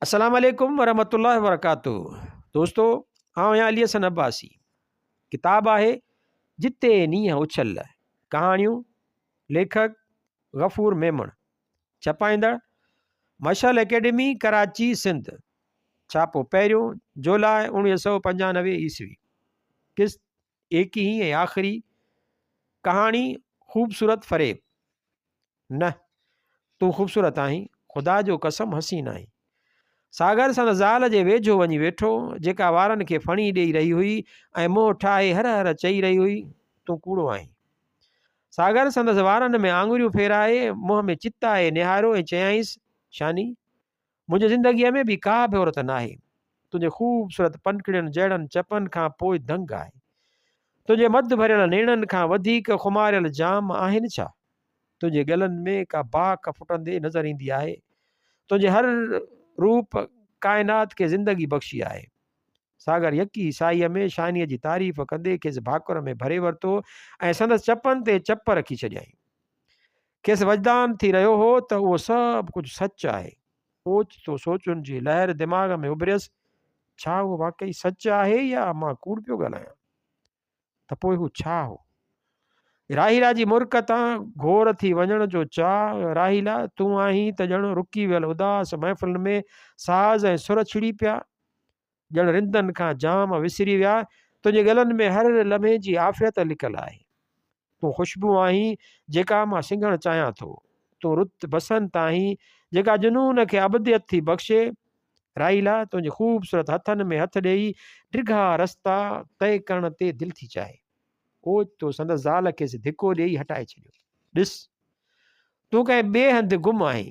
السلام عليڪم ورحمة الله وبرڪاته دوستو آئون آهيان علي حسن عباسي ڪتاب آهي جتي نينهن اڇل ڪهاڻيون ليکڪ غفور ميمڻ ڇپائيندڙ مشعل اڪيڊمي ڪراچي سنڌ ڇاپو پهريون جولاء 1995 عيسوي قسط ايڪيهين ۽ آخري ڪهاڻي خوبصورت فريب نه، تون خوبصورت آهين، خدا جو قسم حسين آهين. ساگر سندس زال جي ويجهو وڃي ويٺو، جيڪا وارن کي ڦڻي ڏيئي رهي هئي ۽ منهن ٺاهي هر هر چئي رهي هئي، تون ڪوڙو آهين. ساگر سندس وارن ۾ آڱريون ڦيرائي، منهن ۾ چتائي نهاريو ۽ چيائينس، شاني! منهنجي زندگيء ۾ ٻي ڪا به عورت ناهي. تنهنجي خوبصورت پنکڙين جهڙن چپن کان پوء دنگ آهي. تنهنجي مڌ ڀريل نيڻن کان وڌيڪ خماريل جام آهن ڇا؟ تنهنجي ڳلن ۾ ڪا باک ڦٽندي نظر ايندي آهي. تنهنجي هر روپ ڪائنات کي زندگي بخشي آهي. ساگر يڪي ساهيء ۾ شانيء جي تعريف ڪندي کيس ڀاڪر ۾ ڀري ورتو ۽ سندس چپن تي چپ رکي ڇڏيائين. کيس وجدان ٿي رهيو هو ته اهو سڀ ڪجهه سچ آهي. اوچتو سوچن جي لهر دماغ ۾ اڀريس، ڇا اهو واقعي سچ آهي يا مان ڪوڙ پيو ڳالهايان؟ ته پوء هو ڇا هو؟ راحيلا جي مرڪ تان گهور ٿي وڃڻ جو چاهه، راحيلا، تون آهين ته ڄڻ رڪي ويل اداس محفلن ۾ ساز ۽ سر ڇڙي پيا، ڄڻ رندن کان جام وسري ويا، تنهنجي ڳلن ۾ هر لمحي جي عافيت لڪل آهي. تون خوشبو آهين، جيڪا مان سنگهڻ چاهيان ٿو. تون رت بسنت آهين، جيڪا جنون کي ابديت ٿي بخشي. راحيلا، تنهنجي خوبصورت هٿن ۾ هٿ ڏيئي ڊگها رستا طئي ڪرڻ تي دل ٿي چاهي. اوچتو سندس زال کيس ڌڪو ڏيئي هٽائي ڇڏيو. ڏس! تون ڪنهن ٻئي هنڌ گم آهين.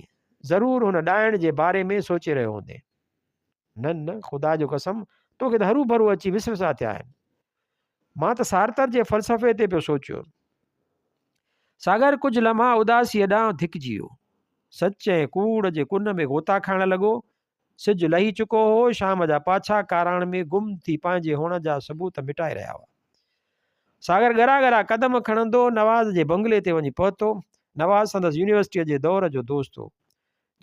ضرور هن ڏائڻ جي باري ۾ سوچي رهيو هوندين. نه نه، خدا جو قسم، توکي ته هروڀرو اچي وسوسا ٿيا آهن. مان ته سارتر جي فلسفي تي پيو سوچيو. ساگر ڪجهه لمحا اداسيء ڏانهن ڌڪجي ويو. سچ ۽ ڪوڙ جي ڪن ۾ غوطا کائڻ لڳو. سج لهي چڪو هو. شام جا پاڇا ڪاراڻ ۾ گم ٿي پنهنجي هئڻ جا ثبوت مٽائي رهيا هئا. ساگر ڳرا ڳرا قدم کڻندو نواز جي بنگلي تي وڃي پهتو. نواز سندس يونيورسٽيء جي دور جو دوست هو.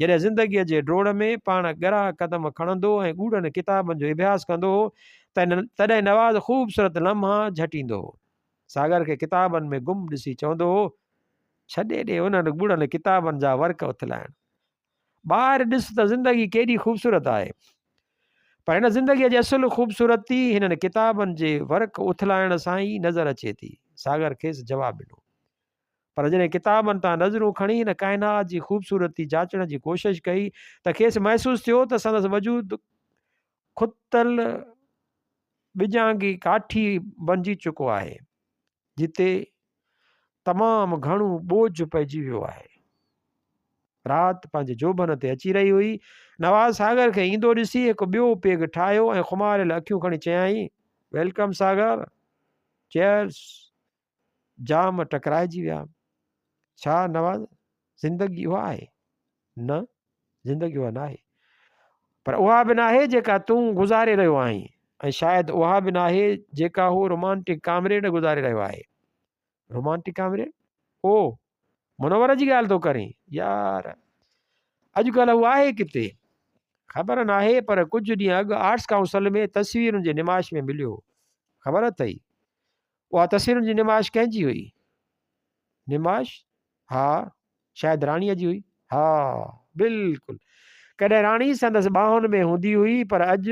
جڏهن زندگيء جي ڊوڙ ۾ پاڻ ڳرا قدم کڻندو ۽ ڳوڙهن ڪتابن جو اڀياس ڪندو هو تڏهن نواز خوبصورت لمحا جهٽيندو هو. ساگر کي ڪتابن ۾ گم ڏسي چوندو هو، ڇڏي ڏي انهن ڳوڙهن ڪتابن جا ورق اٿلائڻ. ٻاهر ڏس ته زندگي ڪيڏي خوبصورت آهي. پر هن زندگيء جي اصل خوبصورتي هنن ڪتابن جي ورق اٿلائڻ سان ئي نظر اچي ٿي. ساگر کيس جواب ڏنو. پر جڏهن ڪتابن تان نظرون کڻي هن ڪائنات جي خوبصورتي جاچڻ جي ڪوشش ڪئي ته کيس محسوس ٿيو ته سندس وجود کتل ٻجانگي ڪاٺي بنجي چڪو آهي، جتي تمام گهڻو ٻوجهه پئجي ويو آهي. رات پنهنجي جوڀن تي اچي رهي هئي. نواز ساگر کي ايندو ڏسي هڪ ٻيو پيگ ٺاهيو ۽ خماريل اکيون کڻي چيائين، welcome Sagar! Cheers! جام ٽڪرائجي ويا. ڇا نواز زندگي اها آهي؟ نه زندگي اها ناهي. پر اها به ناهي جيڪا تون گذاري رهيو آهين ۽ شايد اها به ناهي جيڪا هو رومانٽڪ ڪامريڊ گذاري رهيو آهي. Romantic comrade? او منور جي ڳالهه ٿو ڪرين؟ يار اڄڪلهه هو آهي ڪٿي؟ خبر ناهي پر ڪجهه ڏينهن اڳ آرٽس ڪائونسل ۾ تصويرن جي نمائش ۾ مليو هو. خبر اٿئي اها تصويرن جي نمائش ڪنهن جي هئي؟ نمائش؟ ها، شايد راڻيء جي هئي. ها، بلڪل. ڪڏهن راڻي سندس ٻانهن ۾ هوندي هئي، پر اڄ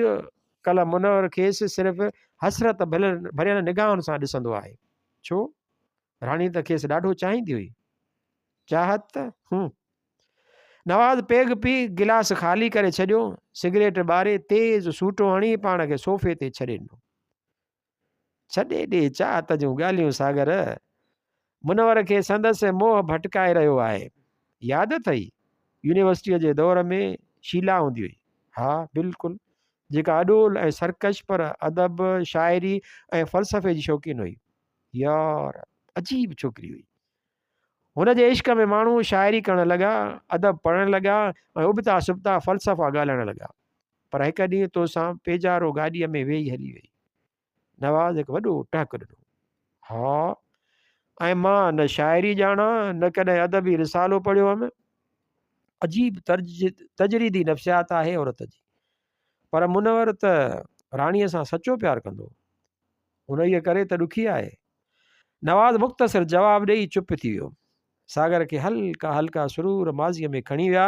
ڪلهه منور کيس صرف حسرت ڀريل نگاهن سان ڏسندو آهي. ڇو؟ راڻي ته کيس ڏاڍو چاهيندي هئي. چاهت؟ هون. نواز پيگ پي گلاس خالي ڪري ڇڏيو. سگريٽ ٻاري تيز سوٽو هڻي پاڻ کي صوفي تي ڇڏي ڏنو. ڇڏي ڏي چاهت جون ڳالهيون ساگر. منور کي سندس موهه ڀٽڪائي رهيو آهي. ياد اٿئي يونيورسٽيء جي دور ۾ شيلا هوندي هئي. ها بلڪل جيڪا اڏول ۽ سرڪش پر ادب، شاعري ۽ فلسفي جي شوقين هئي. يار عجيب ڇوڪري هئي. هن جي عشق ۾ ماڻهو شاعري ڪرڻ لڳا، ادب پڙهڻ لڳا ۽ ابتا سبتا فلسفا ڳالهائڻ لڳا. پر هڪ ڏينهن توسان پيجارو گاڏيء ۾ ويهي هلي وئي. نواز هڪ وڏو ٽهڪ ڏنو. ها، ۽ مان نه شاعري ڄاڻان، نه ڪڏهن ادبي رسالو پڙهيو هئم. عجيب تجريدي نفسيات آهي عورت جي. پر منور ته راڻيء سان سچو پيار ڪندو هو. انهيء ڪري ته ڏکي آهي. نواز مختصر جواب ڏيئي چپ ٿي ويو. ساگر کي هلڪا هلڪا سرور ماضيء ۾ کڻي ويا،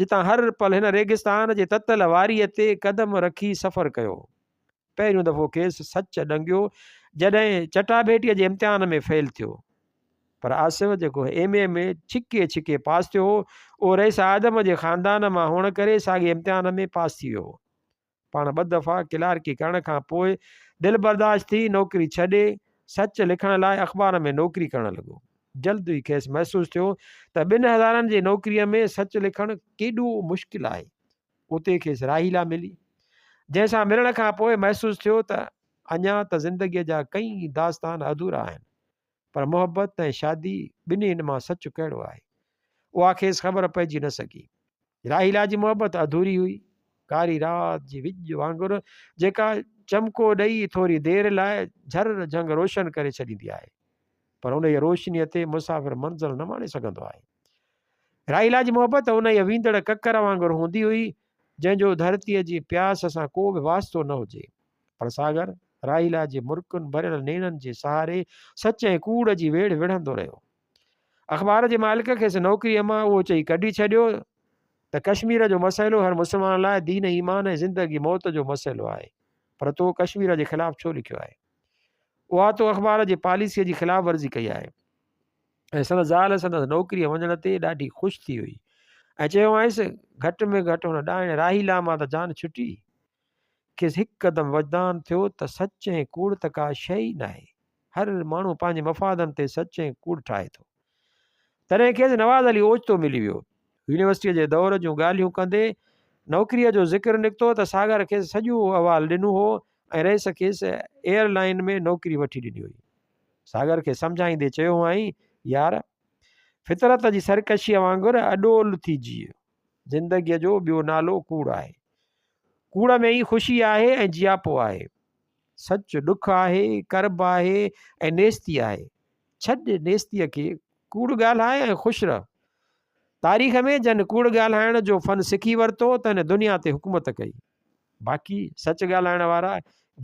جتان هر پل هن ريگستان جي تتل واريء تي قدم رکي سفر ڪيو. پهريون دفعو کيس سچ ڏنگيو، جڏهن چٽاڀيٽيء جي امتحان ۾ فيل ٿيو. پر آصف جيڪو ايم اي ۾ ڇڪي ڇڪي پاس ٿيو هو، اهو رئيس آدم جي خاندان مان هئڻ ڪري ساڳئي امتحان ۾ پاس ٿي ويو هو. پاڻ ٻه دفعا ڪلارڪي ڪرڻ کان پوء دل برداشت ٿي نوڪري ڇڏي سچ لکڻ لاء اخبار ۾ نوڪري ڪرڻ لڳو. جلد ئي کيس محسوس ٿيو ته ٻن هزارن جي نوڪريء ۾ سچ لکڻ ڪيڏو مشڪل آهي. اتي کيس راحيلا ملي، جنهن سان ملڻ کان پوء محسوس ٿيو ته اڃا ته زندگيء جا ڪئين داستان اڌورا آهن. پر محبت ۽ شادي ٻنهين مان سچ ڪهڙو آهي؟ اها کيس خبر پئجي نه سگهي. راحيلا جي محبت اڌوري هئي، ڪاري رات جي وڄ وانگر جيڪا چمڪو ڏئي ٿوري دير لاء جھر جھنگ روشن ڪري ڇڏيندي آهي، پر انهيء روشنيء تي مسافر منزل نه ماڻي سگهندو آهي. راحيلا جي محبت انهيء ويندڙ ڪڪر وانگر هوندي هئي، جنهن جو ڌرتيء جي پياس سان ڪو به واسطو نه هجي. پر ساگر، راحيلا جي مرڪن ڀريل نيڻن جي سهاري سچ ۽ ڪوڙ جي ويڙهه وڙهندو رهيو. اخبار جي مالڪ کيس نوڪريء مان اهو چئي ڪڍي ڇڏيو ته ڪشمير جو مسئلو هر مسلمان لاء دين ايمان ۽ زندگي موت جو مسئلو آهي پر تو ڪشمير جي خلاف ڇو لکيو آهي؟ اها تو اخبار جي پاليسيء جي خلاف ورزي ڪئي آهي. ۽ سندس زال سندس نوڪريء وڃڻ تي ڏاڍي خوش ٿي هئي ۽ چيو هئائينس، گهٽ ۾ گهٽ هن ڏائڻ راحيلا مان ته جان ڇٽي. کيس هڪدم وجدان ٿيو ته سچ ۽ ڪوڙ ته ڪا شيء ئي ناهي. هر ماڻهو پنهنجي مفادن تي سچ ۽ ڪوڙ ٺاهي ٿو. تڏهن کيس نواز علي اوچتو ملي ويو. يونيورسٽيء جي دور جون ڳالهيون ڪندي نوڪريء جو ذڪر نڪتو ته ساگر کيس سڄو احوال ڏنو هو ۽ رئيس کيس ايئر لائين ۾ نوڪري وٺي ڏني هئي. ساگر کي سمجهائيندي چيو هئائين، يار! فطرت جي سرڪشيء وانگر اڏول ٿي جيء. زندگيء جو ٻيو نالو ڪوڙ آهي. ڪوڙ ۾ ئي خوشي آهي ۽ جياپو آهي. سچ ڏک آهي، ڪرب آهي ۽ نيستي آهي. ڇڏ نيستيء کي، ڪوڙ ڳالهاء ۽ خوش رهه. تاريخ ۾ جن ڪوڙ ڳالهائڻ جو فن سکي ورتو، تن دنيا تي حڪومت ڪئي. باقي سچ ڳالهائڻ وارا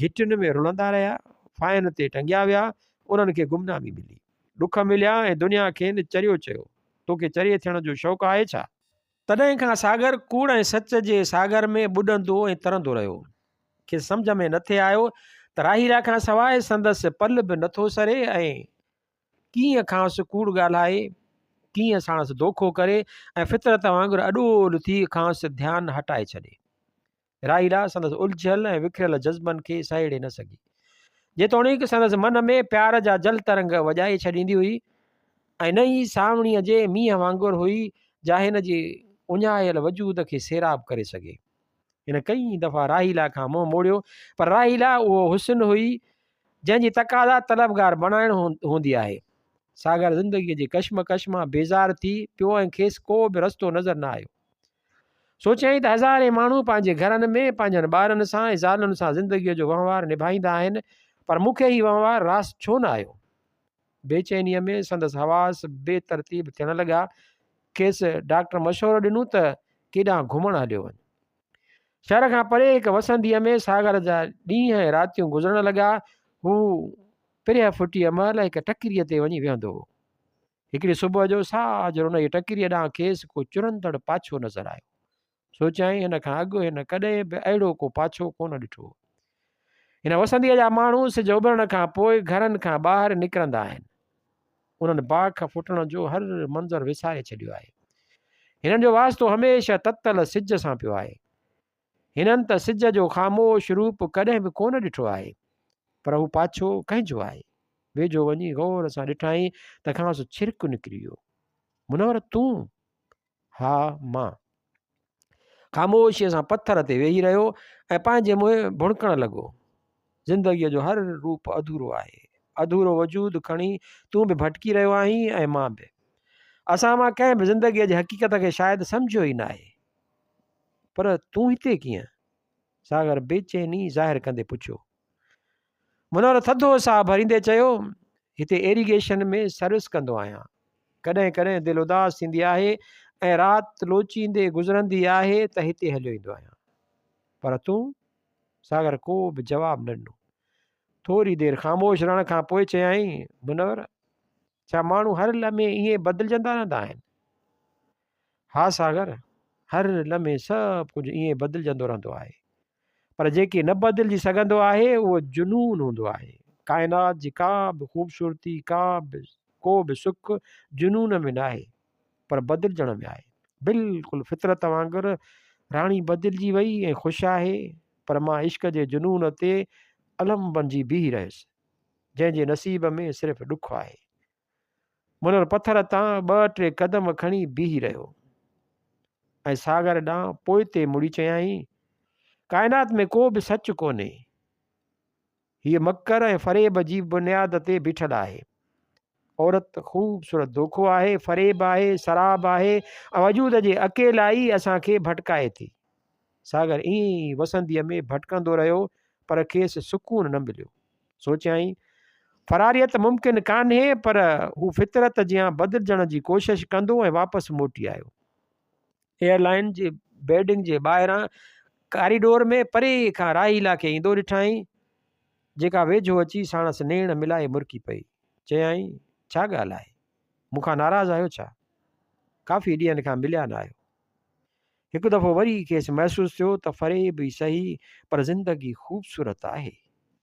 گهٽين ۾ رلندا رهيا، ڦاهين تي ٽنگيا ويا، انهن کي گمنامي ملي، ڏک مليا ۽ دنيا کين چريو چيو. توکي چريي ٿيڻ جو شوق آهي ڇا؟ تڏهن کان ساگر ڪوڙ ۽ سچ جي ساگر ۾ ٻڏندو ۽ ترندو رهيو. کيس سمجهه ۾ نٿي آيو ته راهيلا کان سواء سندس پل به نٿو سري ۽ ڪيئن کانئس ڪوڙ ڳالهائي، ڪيئن ساڻس دوکو ڪري ۽ فطرت وانگر اڏول ٿي کانئس ڌيان هٽائي ڇڏي. راحيلا سندس الجهيل ۽ وکريل جذبن کي سهيڙي نه سگهي. جيتوڻيڪ سندس من ۾ پيار جا جل ترنگ وڄائي ڇڏيندي هئي ۽ نه ئي سانوڻيء جي مينهن وانگر هئي جا هن جي اڃايل وجود کي سيراب ڪري سگهي. هن ڪئين دفعا راحيلا کان منهن موڙيو پر راحيلا اهو حسن هئي جنهن جي تقاضا طلبگار بڻائڻ هوندي آهي. ساگر زندگيء جي ڪشمڪش مان بيزار ٿي پيو ۽ کيس ڪو به رستو نظر نه آيو. سوچيائين ته هزارين ماڻهو پنهنجي گهرن ۾ پنهنجن ٻارن سان ۽ زالن سان زندگيء جو وهنوار نڀائيندا آهن پر مون کي هي وهنوار راس ڇو نه آيو؟ بيچينيء ۾ سندس حواس بي ترتيب ٿيڻ لڳا. کيس ڊاڪٽر مشورو ڏنو ته ڪيڏانهن گهمڻ هليو وڃ. شهر کان پري هڪ وسنديء ۾ ساگر جا ڏينهن ۽ راتيون گذرڻ لڳا. هو پرهه ڦٽيء مهل هڪ ٽڪريء تي وڃي ويهندو هو. هڪڙي صبح جو ساجهر انهيء ٽڪريء ڏانهن کيس ڪو چرندڙ پاڇو نظر آيو. سوچيائين هن کان اڳ هن ڪڏهن به اهڙو ڪو پاڇو ڪونه ڏٺو هو. هن وسنديء جا ماڻهو سج اڀرڻ کان پوء گهرن کان ٻاهر نڪرندا آهن. انهن باک ڦٽڻ جو هر منظر وساري ڇڏيو آهي. هنن جو واسطو هميشه تتل سج سان پيو آهي. هنن ته سج جو خاموش روپ ڪڏهن به ڪونه ڏٺو آهي. پر هو پاڇو ڪنهن جو آهي؟ ويجهو وڃي غور سان ڏٺائين ته کانئس ڇرڪ نڪري ويو. منور تون؟ ها مان. خاموشيء سان پٿر تي ويهي رهيو ۽ پنهنجي منهن ڀڻڪڻ لڳو. زندگيء جو هر روپ اڌورو آهي. اڌورو وجود کڻي تون به ڀٽڪي رهيو آهين ۽ مان به. اسان مان ڪنهن به زندگيء جي حقيقت کي شايد سمجهيو ئي ناهي. پر تون هتي ڪيئن؟ ساگر بيچيني ظاهر ڪندي پڇيو. منور ٿڌو ساهه ڀريندي چيو، هتي ايريگيشن ۾ سروس ڪندو آهيان. ڪڏهن ڪڏهن دل اداس ٿيندي آهي ۽ رات لوچيندي گذرندي آهي ته هتي هليو ايندو آهيان. پر تون؟ ساگر ڪو به جواب نه ڏنو. ٿوري دير خاموش رهڻ کان پوء چيائين، منور، ڇا ماڻهو هر لمحي ائين بدلجندا رهندا آهن؟ ها ساگر، هر لمحي سڀ ڪجهه ائين بدلجندو رهندو آهي. پر جيڪي نه بدلجي سگهندو آهي، اهو جنون هوندو آهي. ڪائنات جي ڪا به خوبصورتي، ڪا به ڪو به سک جنون ۾ ناهي، پر بدلجڻ ۾ آهي. بلڪل فطرت وانگر راڻي بدلجي وئي ۽ خوش آهي، پر مان عشق جي جنون تي علم بڻجي بيهي رهيس، جنهن جي نصيب ۾ صرف ڏک آهي. منور پٿر تان ٻه ٽي قدم کڻي بيهي رهيو ۽ ساگر ڏانهن پوئتي مڙي چيائين، ڪائنات ۾ ڪو به سچ ڪونهي. هيء مڪر ۽ فريب جي بنياد تي بيٺل آهي. عورت خوبصورت دوکو آهي، فريب آهي، سراب آهي ۽ وجود جي اڪيلائي اسان کي ڀٽڪائي ٿي. ساگر ائين ئي وسنديء ۾ ڀٽڪندو رهيو پر کيس سڪون نه مليو. سوچيائين، فراريت ممڪن ڪانهي پر هو فطرت جيان بدلجڻ جي ڪوشش ڪندو ۽ واپس موٽي آيو. ايئر لائين جي بيڊنگ جي ٻاهران ڪاريڊور ۾ پري کان راحيلا کي ايندو ڏٺائين، جيڪا ويجهو اچي ساڻس نيڻ ملائي مرڪي پئي. چيائين، ڇا ڳالهه آهي؟ مون کان ناراض آهيو ڇا؟ ڪافي ڏينهن کان مليا نه آهيو. هڪ دفعو وري کيس محسوس ٿيو ته فريب ئي سهي پر زندگي خوبصورت آهي.